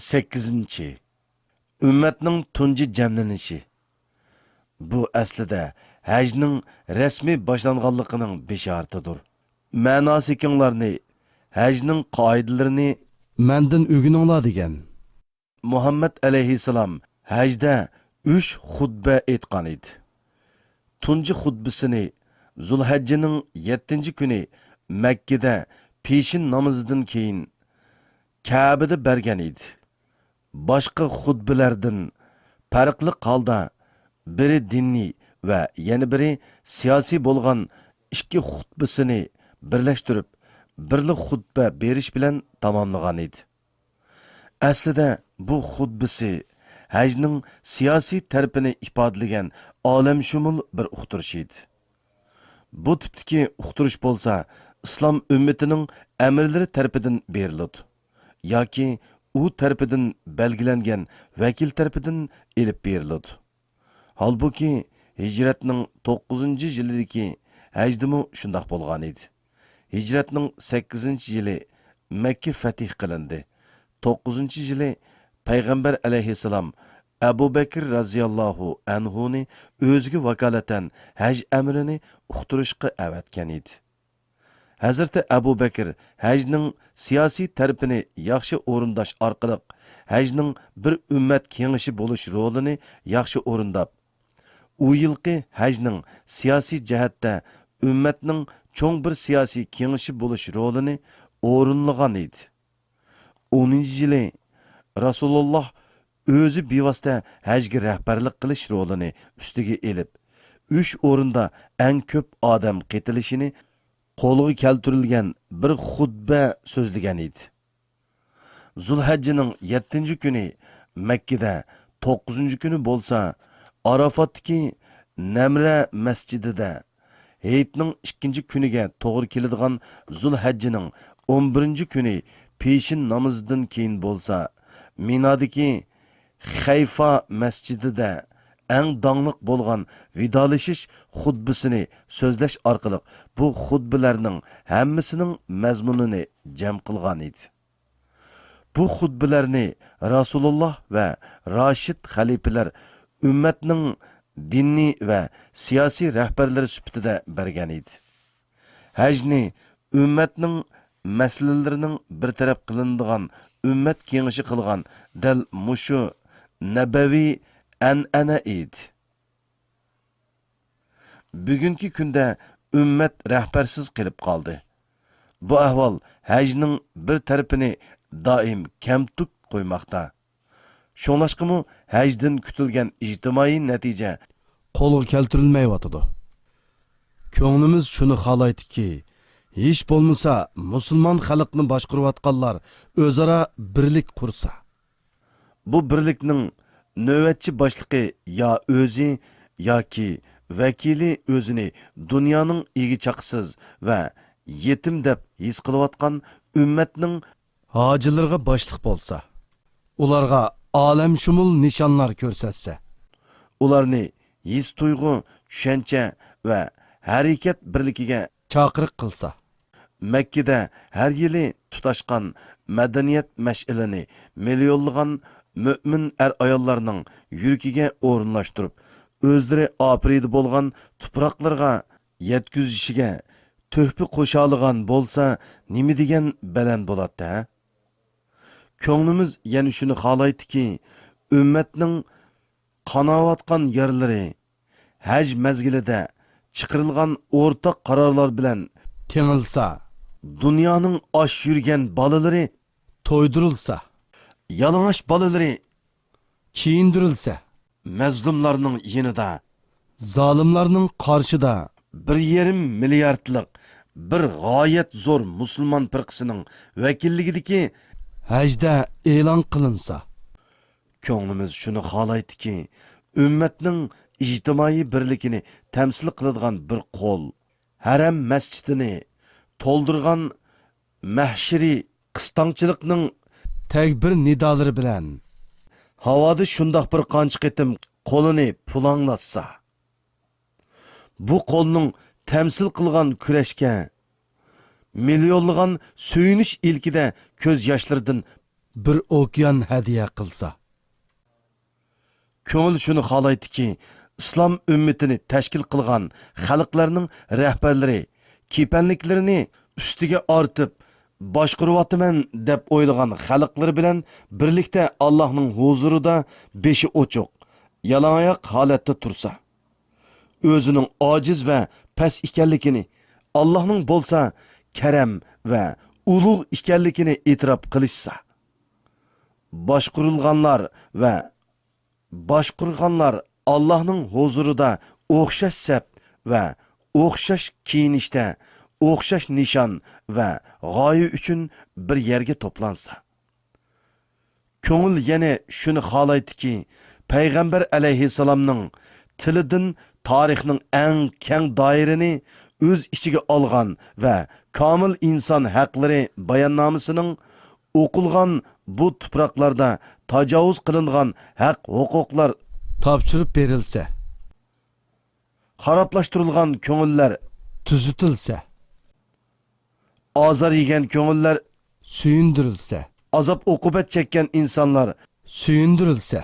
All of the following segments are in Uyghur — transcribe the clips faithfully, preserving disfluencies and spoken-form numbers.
سەككىزىنچى، ئۈممەتنىڭ تۇنجى جەملىنىشى. بۇ ئەسلىدە ھەجنىڭ رەسمىي باشلانغانلىقىنىڭ بېشارىتىدۇر. مەناسىكىڭلارنى، ھەجنىڭ قائىدىلىرىنى مەندىن ئۆگىنىڭلار دېگەن. مۇھەممەد ئەلەيھىسسالام ھەجدە ئۈچ خۇتبە ئېيتقان ئىدى. تۇنجى خۇتبىسىنى زۇلھەججىنىڭ يەتتىنچى كۈنى مەككىدە پېشىن نامىزىدىن كېيىن كەبىدە بەرگەن ئىدى. باشقا خۇتبىلەردىن پەرقلىق ھالدا بىرى دىنىي ۋە يەنە بىرى سىياسىي بولغان ئىككى خۇتبىسىنى بىرلەشتۈرۈپ، بىرلا خۇتبە بېرىش بىلەن تاماملىغان ئىدى. ئەسلىدە بۇ خۇتبىسى ھەجنىڭ سىياسىي تەرىپىنى ئىپادىلىگەن ئالەمشۇمۇل بىر ئۇقتۇرۇش ئىدى. بۇ تىپتىكى ئۇقتۇرۇش بولسا ئىسلام ئۈممىتىنىڭ ئەمىرلىرى تەرىپىدىن بېرىلىدۇ ياكى ئۇ تەرىپىدىن بەلگىلەنگەن ۋەكىل تەرىپىدىن ئېلىپ بېرىلىدۇ. ھالبۇكى، ھىجرەتنىڭ توققۇزىنچى يىلىدىكى ھەجدىمۇ شۇنداق بولغان ئىدى. ھىجرەتنىڭ سەككىزىنچى يىلى مەككە فەتھ قىلىندى. توققۇزىنچى يىلى پەيغەمبەر ئەلەيھىسسالام ئەبۇ بەكىر رەزىياللاھۇ ئەنھۇنى ئۆزىگە ۋاكالىتەن ھەج ئەمرىنى ئۇقتۇرۇشقا ئەۋەتكەن ئىدى. ھەزرىتى ئەبۇ بەكىر ھەجنىڭ سىياسىي تەرىپىنى ياخشى ئورۇنداش ئارقىلىق ھەجنىڭ بىر ئۈممەت كېڭىشى بولۇش رولىنى ياخشى ئورۇنداپ، ئۇ يىلقى ھەجنىڭ سىياسىي جەھەتتە ئۈممەتنىڭ چوڭ بىر سىياسىي كېڭىشى بولۇش رولىنى ئورۇنلىغان ئىدى. ئونىنچى يىلى رەسۇلۇللاھ ئۆزى بىۋاسىتە ھەجگە رەھبەرلىك قىلىش رولىنى ئۈستىگە ئېلىپ، ئۈچ ئورۇندا ئەڭ كۆپ ئادەم قېتىلىشىنى قولغا كەلتۈرۈلگەن بىر خۇتبە سۆزلىگەن ئىدى. زۇلھەججىنىڭ يەتتىنچى كۈنى مەككىدە، توققۇزىنچى كۈنى بولسا ئارافاتتىكى نەمرە مەسچىدىدە، ھېيتنىڭ ئىككىنچى كۈنىگە توغرا كېلىدىغان زۇلھەججىنىڭ ئون بىرىنچى كۈنى پېشىن نامىزىدىن كېيىن بولسا، مىنادىكى خەيفا مەسچىدىدە ئەڭ داڭلىق بولغان ۋىدالىشىش خۇتبىسىنى سۆزلەش ئارقىلىق بۇ خۇتبىلەرنىڭ ھەممىسىنىڭ مەزمۇنىنى جەم قىلغان ئىدى. بۇ خۇتبىلەرنى رەسۇلۇللاھ ۋە راشىد خەلىپىلەر ئۈممەتنىڭ دىنىي ۋە سىياسىي رەھبەرلىرى سۈپىتىدە بەرگەن ئىدى. ھەجنى ئۈممەتنىڭ مەسىلىلىرىنىڭ بىر تەرەپ قىلىنىدىغان ئۈممەت كېڭىشى قىلغان دەل مۇشۇ نەبەۋىي ئەنئەنە ئىدى. بۈگۈنكى كۈندە ئۈممەت رەھبەرسىز قېلىپ قالدى. بۇ ئەھۋال ھەجنىڭ بىر تەرىپىنى دائىم كەمتۈك قويماقتا. شۇڭلاشقىمۇ ھەجدىن كۈتۈلگەن ئىجتىمائىي نەتىجە قولغا كەلتۈرۈلمەيۋاتىدۇ. كۆڭلىمىز شۇنى خالايدۇكى، ھېچ بولمىسا مۇسۇلمان خەلقنى باشقۇرۇۋاتقانلار ئۆزئارا بىرلىك قۇرسا. بۇ بىرلىكنىڭ نۆۋەتچى باشلىقى يا ئۆزى ياكى ۋەكىلى ئۆزىنى دۇنيانىڭ ئىگە-چاقىسىز ۋە يېتىم دەپ ھېس قىلىۋاتقان ئۈممەتنىڭ ھاجىلىرىغا باشلىق بولسا، ئۇلارغا ئالەمشۇمۇل نىشانلار كۆرسەتسە، ئۇلارنى ھېس-تۇيغۇ، چۈشەنچە ۋە ھەرىكەت بىرلىكىگە چاقىرىق قىلسا، مەككىدە ھەر يىلى تۇتاشقان مەدەنىيەت مەشئىلىنى مىليونلىغان مۆمىن ئەر-ئاياللارنىڭ يۈرىكىگە ئورۇنلاشتۇرۇپ، ئۆزلىرى ئاپىرىدە بولغان تۇپراقلىرىغا يەتكۈزۈشىگە تۆھپە قوشالىغان بولسا، نېمە دېگەن بەلەن بولاتتى، ھە؟ كۆڭلىمىز يەنە شۇنى خالايتتىكى، ئۈممەتنىڭ قاناۋاتقان يارلىرى ھەج مەزگىلىدە چىقىرىلغان ئورتاق قارارلار بىلەن تېڭىلسا، دۇنيانىڭ ئاچ يۈرگەن بالىلىرى تويدۇرۇلسا، يالىڭاچ بالىلىرى كىيىندۈرۈلسە، مەزلۇملارنىڭ يېنىدا، زالىملارنىڭ قارشىدا، بىر يېرىم مىلياردلىق بىر غايەت زور مۇسۇلمان پىرقىسىنىڭ ۋەكىللىكىدىكى ھەجدە ئېلان قىلىنسا، كۆڭلىمىز شۇنى خالايتتىكى، ئۈممەتنىڭ ئىجتىمائىي بىرلىكىنى تەمسىل قىلىدىغان بىر قول، ھەرەم مەسچىتىنى تولدۇرغان مەھشىرىي قىستاڭچىلىقنىڭ تەكبىر نىدالىرى بىلەن ھاۋادا شۇنداق بىر قانچە قېتىم قولىنى پۇلاڭلاتسا، بۇ قولنىڭ تەمسىل قىلغان كۈرەشكە مىليونلىغان سۆيۈنۈش ئىلكىدە كۆز ياشلىرىدىن بىر ئوكيان ھەدىيە قىلسا. كۆڭۈل شۇنى خالايدىكى، ئىسلام ئۈممىتىنى تەشكىل قىلغان خەلقلەرنىڭ رەھبەرلىرى كېپەنلىكلىرىنى ئۈستىگە ئارتىپ، باشقۇرۇۋاتىمەن دەپ ئويلىغان خەلقلىرى بىلەن بىرلىكتە ئاللاھنىڭ ھۇزۇرىدا بېشى ئوچۇق، يالاڭاياق ھالەتتە تۇرسا، ئۆزىنىڭ ئاجىز ۋە پەس ئىكەنلىكىنى، ئاللاھنىڭ بولسا كەرەم ۋە ئۇلۇغ ئىكەنلىكىنى ئېتىراپ قىلىشسا، باشقۇرۇلغانلار ۋە باشقۇرغانلار ئاللاھنىڭ ھۇزۇرىدا ئوخشاش سەپ ۋە ئوخشاش كىيىنىشتە، ئوخشاش نىشان ۋە غايە ئۈچۈن بىر يەرگە توپلانسا. كۆڭۈل يەنە شۇنى خالايدىكى، پەيغەمبەر ئەلەيھىسسالامنىڭ تىلىدىن تارىخنىڭ ئەڭ كەڭ دائىرىنى ئۆز ئىچىگە ئالغان ۋە كامىل ئىنسان ھەقلىرى باياننامىسىنىڭ ئوقۇلغان بۇ تۇپراقلاردا تاجاۋۇز قىلىنغان ھەق-ھوقۇقلار تاپشۇرۇپ بېرىلسە، خارابلاشتۇرۇلغان كۆڭۈللەر تۈزىتىلسە، ئازار يېگەن كۆڭۈللەر سۆيۈندۈرۈلسە، ئازاب-ئوقۇبەت چەككەن ئىنسانلار سۆيۈندۈرۈلسە،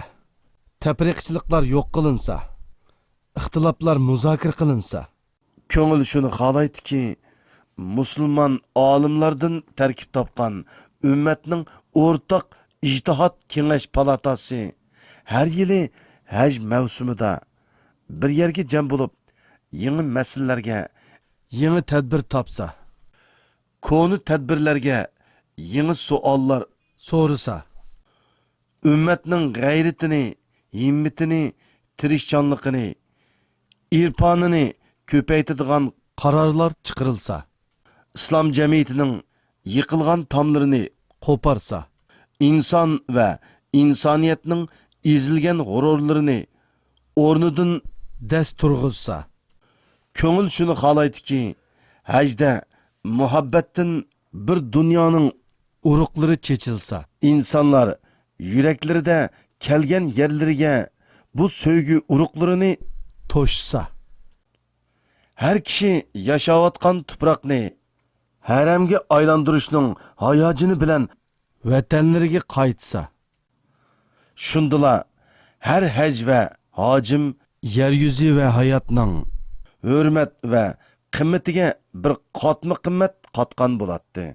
تەپرىقىچىلىقلار يوق قىلىنسا، ئىختىلاپلار مۇزاكىرە قىلىنسا. كۆڭۈل شۇنى خالايدىكى، مۇسۇلمان ئالىملاردىن تەركىب تاپقان ئۈممەتنىڭ ئورتاق ئىجتىھات كېڭەش پالاتاسى ھەر يىلى ھەج مەۋسۇمىدا بىر يەرگە جەم بولۇپ، يېڭى مەسىلىلەرگە يېڭى تەدبىر تاپسا، كونا تەدبىرلەرگە يېڭى سوئاللار سورىسا، ئۈممەتنىڭ غەيرىتىنى، ھىممىتىنى، تىرىشچانلىقىنى، ئىرپانىنى كۆپەيتىدىغان قارارلار چىقىرىلسا، ئىسلام جەمئىيىتىنىڭ يىقىلغان تاملىرىنى قوپارسا، ئىنسان ۋە ئىنسانىيەتنىڭ ئېزىلگەن غۇرۇرلىرىنى ئورنىدىن دەس تۇرغۇزسا. كۆڭۈل شۇنى خالايدىكى، ھەجدە مۇھەببەتتىن بىر دۇنيانىڭ ئۇرۇقلىرى چېچىلسا، ئىنسانلار يۈرەكلىرىدە كەلگەن يەرلىرىگە بۇ سۆيگۈ ئۇرۇقلىرىنى توشسا، ھەر كىشى ياشاۋاتقان تۇپراقنى ھەرەمگە ئايلاندۇرۇشنىڭ ھاياجىنى بىلەن ۋەتەنلىرىگە قايتسا، شۇندىلا ھەر ھەج ۋە ھاجىم يەر يۈزى ۋە ھاياتنىڭ ھۆرمەت ۋە قىممىتىگە بىر قاتما قىممەت قاتقان بولاتتى.